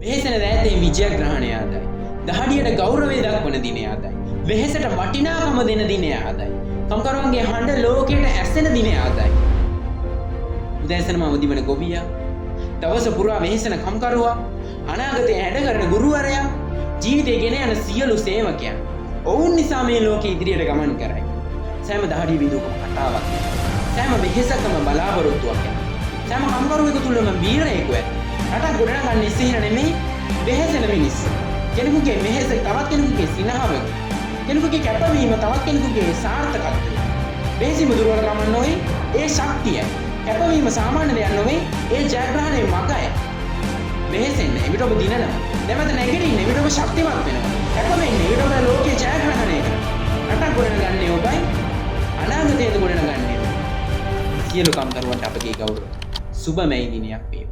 වෙහෙසෙන දෑතේ විජයග්‍රහණය අදයි. දහඩියට ගෞරවය දක්වන දිනය අදයි. වෙහෙසට වටිනාකම දෙන දිනය අදයි. කම්කරුවන්ගේ හඬ ලෝකයට ඇසෙන දිනය අදයි. උදෑසනම අවදි වන ගොවියා, දවස පුරා වෙහෙසෙන කම්කරුවා, අනාගතය හැඩ කරන ගුරුවරයා, ජීවිතය ගෙන යන සියලු සේවකයන්, ඔවුන් නිසා මේ ලෝකෙ ඉදිරියට ගමන් කරයි. සෑම දහඩිය බිඳුවකම කතාවක්. සෑම වෙහෙසකම බලාපොරොත්තුවක් ඇත. සෑම කම්කරුවෙකු තුළම වීරයෙකු ඇත. රටක් ගොඩනගන්නේ සිහින නෙමෙයි, වෙහෙසෙන මිනිස්සු. කෙනෙකුගේ වෙහෙස තවත් කෙනෙකුගේ සිනහවක. කෙනෙකුගේ කැපවීම තවත් කෙනෙකුගේ සාර්ථකත්වය. වෙහෙසීම දුර්වලකම නොවේ, ඒ ශක්තියයි. කැපවීම සාමාන්‍ය දෙයක් නොවේ, ඒ ජයග්‍රහණයේ මගයි. වෙහෙසෙන්න, එවිට ඔබ දිනනවා. නැවත නැගිටින්න, එවිට ඔබ ශක්තිමත් වෙනවා. කැප වෙන්න, එවිට ඔබ ලෝකේ ජයග්‍රහණය කරනවා. රටක් ගොඩනගන්නේ ඔබයි, අනාගතයද ගොඩනගන්නේ ඔබයි. සියලු කම්කරුවන්ට අපගේ ගෞරවය. සුබ මැයි දිනයක් වේවා.